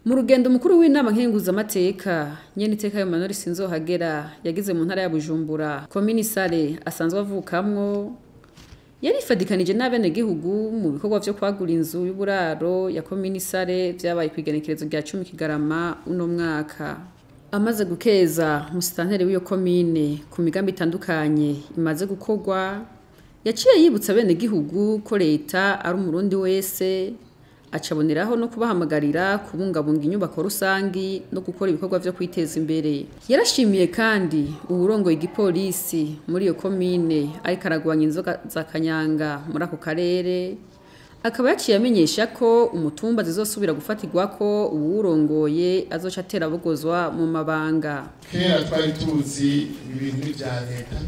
Mu rugendo mukuru w'inama nkenguzamateka nyene iteka Emmanuel Sinzohagera yagize mu ntara ya Bujumbura, komini Sare asanzwe avukamwo, yarifadikanije n'abenegihugu mu bikorwa vyo kwagura inzu y'uburaro ya komini Sare vyabaye kw'igenekerezo rya 10 Kigarama uno mwaka. Amaze gukeza musitanteri w'iyo komine ku migambi itandukanye imaze gukorwa, yaciye yibutsa abenegihugu ko leta ari umurundi wese, acaboneraho no kubahamagarira kubungabunga inyubako rusangi no gukora ibikorwa vyo kwiteza imbere. Yarashimiye kandi uwurongoye igipolisi muri iyo komine ariko aragwanya inzoga za kanyanga muri ako karere, akaba yaciye amenyesha ko umutumba zizosubira gufatirwako uwurongoye azoca atera abogozwa mu mabanga. Kera twari tuzi ibintu vya leta,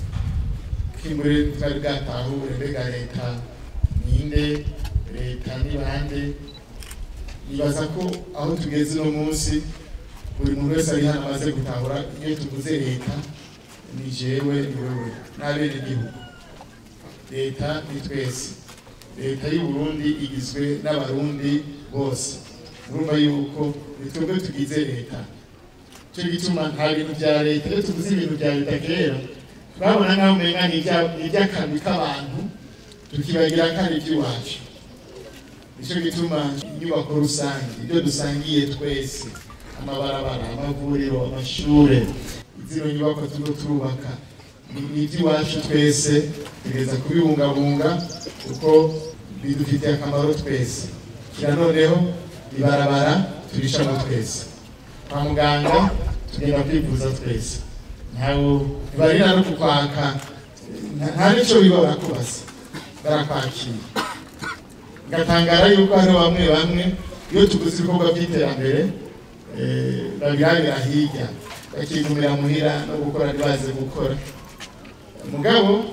kimbure twari bwatahure mbega leta ninde, leta ni bande. Nibaza ko aho tugeze uno munsi buri muntu wese ari hano amaze gutahura iyo tuvuze leta ni jewe, ni wewe n'abenegihugu. Leta ni twese. Leta y'u Burundi igizwe n'abarundi bose. Urumva yuko ni twebwe tugize leta. Cyo gituma nta bintu vya leta, iyo tuvuze ibintu vya leta kera twabona nkaho umenga ni iby'akambi k'abantu, tukibagira ko ari iby'iwacu. Nicyo gituma inyubako rusange, ibyo dusangiye twese, amabarabara, amavuriro, amashure, zino nyubako turiko turubaka ni iby'iwacu twese, tugeza kubibungabunga kuko bidufitiye akamaro twese. Kira noneho ibarabara turicamo twese, kwa muganga tugenda kwivuza twese, ntawe barira no kukwaka, nta nico biba barakubaza, barakwakira. Ngatangara yuko hariho bamwe bamwe iyo tuguze ibikorwa by'iterambere babirabira hirya, bakigumira muhira no gukora ntibaze gukora. Mugabo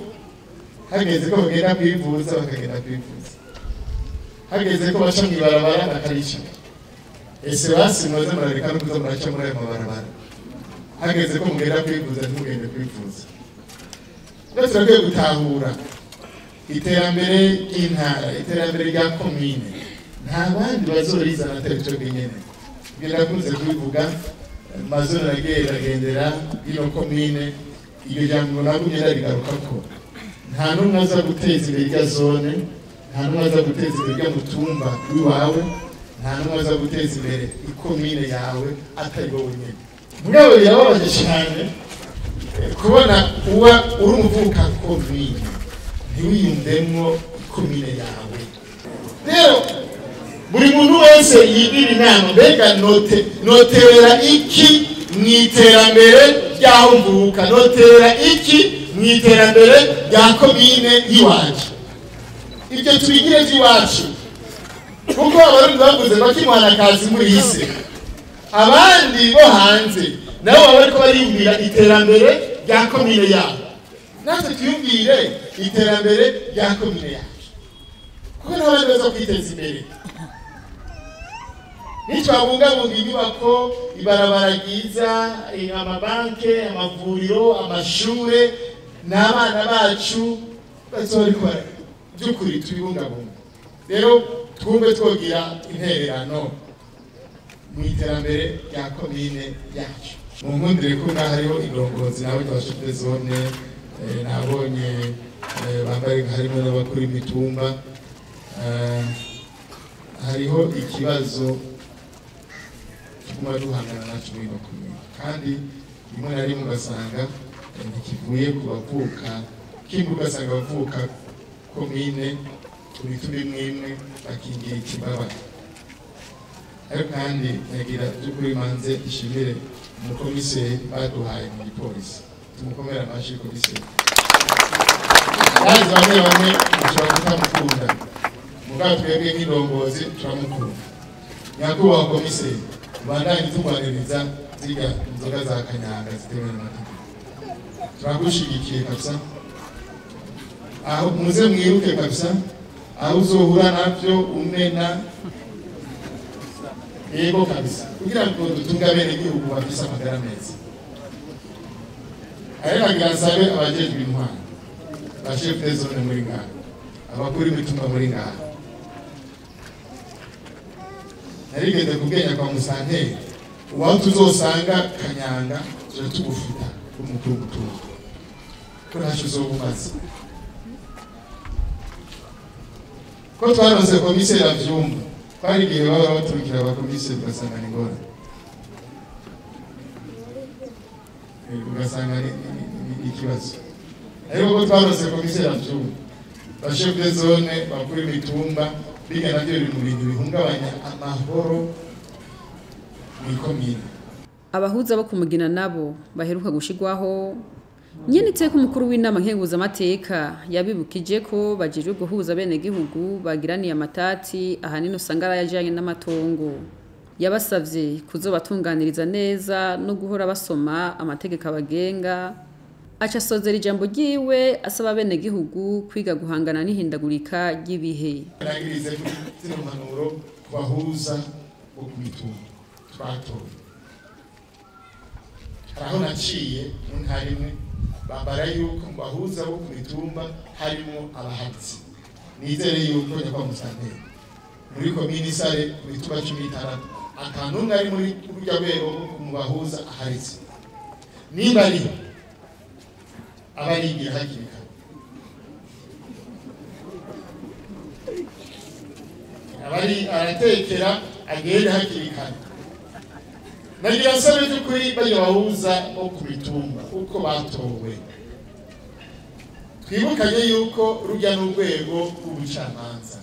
hageze ko bagenda kwivuza bakagenda kwivuza, hageze ko baca mw'ibarabara bakarica. Ese basi mwaze murareka no kuza muraca muri ayo mabarabara, hageze ko mugenda kwivuza ntimugende kwivuza. Twese turakwiye gutahura iterambere ry'intara, iterambere rya komine, nta bandi bazorizana atari twebwe nyene. Birakunze kubivuga, mazone aragendera ino komine, iryo jambo nagumye ndarigarukako. Nta n'umwe aza guteza imbere irya zone, nta n'umwe aza guteza imbere irya mutumba w'iwawe, nta n'umwe aza guteza imbere ikomine yawe atari wowe nyene. Mugabo birababaje cyane kubona uba uri umuvuka komine ntiwiyumvemwo ikomine yawe. Rero buri muntu wese yigira inama, mbega notera iki mu iterambere ry'aho mvuka, notera iki mu iterambere rya komine y'iwacu. Ibyo tubigire by'iwacu, kuko abarundi bavuze bakimwanakazi muri isi, abandi bo hanze nabo baba bariko bariyumvira iterambere rya komine yabo, natwe twiyumvire iterambere rya komine yacu, kuko n'abandi baza kwiteza imbere. Nitwabungabunga inyubako, ibarabara ryiza, amabanke, amavuriro, amashure, n'abana bacu bazobikora by'ukuri tubibungabunga. Rero twumve twogira intererano mu iterambere rya komine yacu. Mu nkundire ko ngaha hariho indongozi nabo ba chef de zone, nabonye bambaye harimo n'abakuru imitumba, hariho ikibazo tuguma duhangana naco muri ino komine, kandi rimwe na rimwe ugasanga ntikivuye ku bavuka kimwe, ugasanga abavuka komine ku mitumba imwe imwe bakingira ikibaba. Ariko kandi nagira by'ukuri manze ishimire umukomiseri baduhaye mu gipolisi, tumukomere amashyi komiseri. Bazi bamwe bamwe mushobora kutamukunda, mugabo twebwe nk'indongozi turamukunda. Nyakubahwa komiseri, ubandanye turwaniriza zirya inzoga za kanyanga zitemewe n'amategeko, turagushigikiye kabisa. Aho muze mwiruke kabisa, aho uzohura navyo umena yego kabisa, kugira ngo dutunge abenegihugu bafise amagara meza. Ariko nagira nsabe abajejwe intwaro, ba chef de zone muri ngaha, abakuru imitumba muri ngaha, Narigeze kubwenya kwa musanteri uwaho tuzosanga kanyanga tuja tugufuta umukuru w'umutumba ko ntacyo uzoba umaze. Ko twaronse komiseri avyumva, twari igihe baba baturukira abakomiseri ugasanga ni ingorane, ugasanga ni ikibazo. Ariko ko twaronse komiseri avyumva, ba chef de zone bakuru imitumba biga navyo biri mu bintu bihungabanya amahoro mw'ikomine. Abahuza bo kumugina nabo baheruka gushigwaho. Nyene iteka umukuru w'inama nkenguzamateka yabibukije ko bajejwe guhuza bene gihugu bagiraniye amatati ahanini usanga arayajanye n'amatongo. Yabasavye kuzobatunganiriza neza no guhora basoma amategeko abagenga. Aca asozera ijambo ryiwe asaba bene gihugu kwiga guhangana n'ihindagurika ry'ibihe. Yaragirize kuri zino mpanuro kubahuza bo ku mitumba twatoye. Hari aho naciye mu ntara imwe bambara yuko mu bahuza bo ku mitumba harimo abahatsi. Nizere yuko nyakwa musanteri muri komini Sare ku mitumba 16 akantu ari muri rujya rwego mu bahuza aharitse. Nimba ari abarigira hakiri kare, abari aratekera agende hakiri kare. Nagira nsabe by'ukuri bajya bahuza bo ku mitumba uko batowe, twibukanye yuko rujya n'urwego rw'ubucamanza,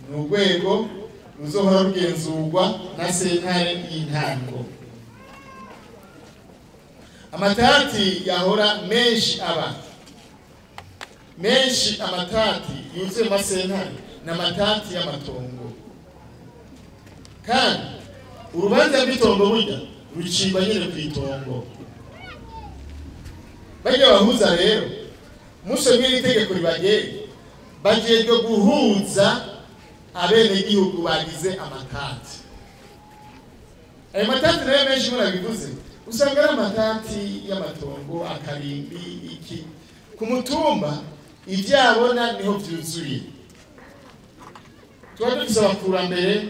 ni urwego ruzohora rugenzurwa na sentare y'intango. Amatati yahora menshi aba menshi, amatati yuzuye mu masentare ni amatati y'amatongo. Kandi urubanza rw'itongo burya rucibwa nyine ku itongo. Bajya bahuza rero musomye itegeko ribagenga, bajejwe guhuza abenegihugu bagize amatati. Ayo matati nayo menshi murabivuze, usanga ari amatati y'amatongo, akarimbi, iki ku mutumba ivyabona niho vyuzuye. Tuba dufise abakurambere,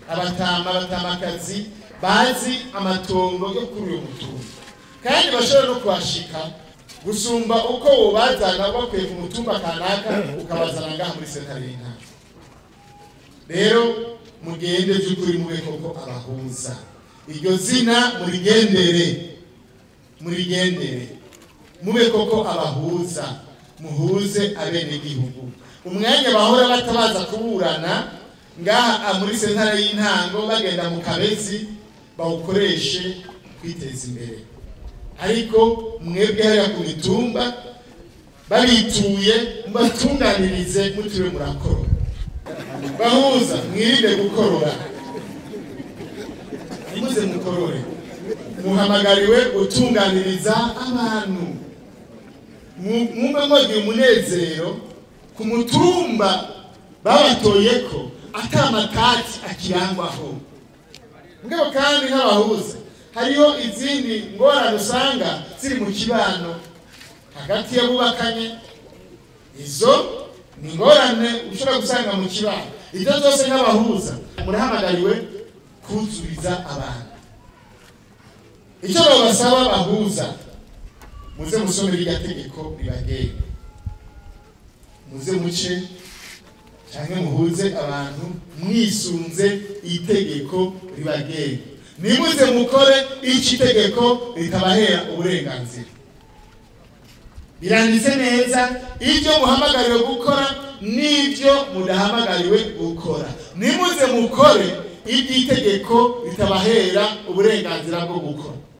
abatama, abatamakazi bazi amatongo yo kuri uyu mutumba, kandi bashobora no kuhashika gusumba uko wobazana bakwiye ku mutumba kanaka ukabazana ngaha muri sentare y'intara. Rero mugende vy'ukuri mube koko abahuza, iryo zina murigendere, murigendere mube koko abahuza, muhuze abenegihugu. Umwanya bahora batabaza kuburana ngaha muri sentare y'intango bagenda mu kabezi bawukoreshe kwiteza imbere. Ariko mwebwe hariya ku mitumba babituye mubatunganirize mutiriwe murakora. Bahuza mwirinde gukorora, ntimuze mukorore. Muhamagariwe gutunganiriza abantu, mwumve mwagira umunezero ku mutumba babatoyeko ata matati akirangwaho. Mugabo kandi nk'abahuza hariho izindi ngorane usanga ziri mu kibano hagati y'abubakanye. Izo ni ingorane ushobora gusanga mu kibano. Ibyo byose nk'abahuza murahamagariwe kuzuriza abantu. Icyo babasaba abahuza, muze musome irya tegeko ribagenga, muze muce canke muhuze abantu mwisunze itegeko ribagenga. Nimuze mukore iki tegeko ritabahera uburenganzira. Biranditse neza ibyo muhamagariwe gukora n'ibyo mudahamagariwe gukora. Nimuze mukore iby'itegeko ritabahera uburenganzira bwo gukora.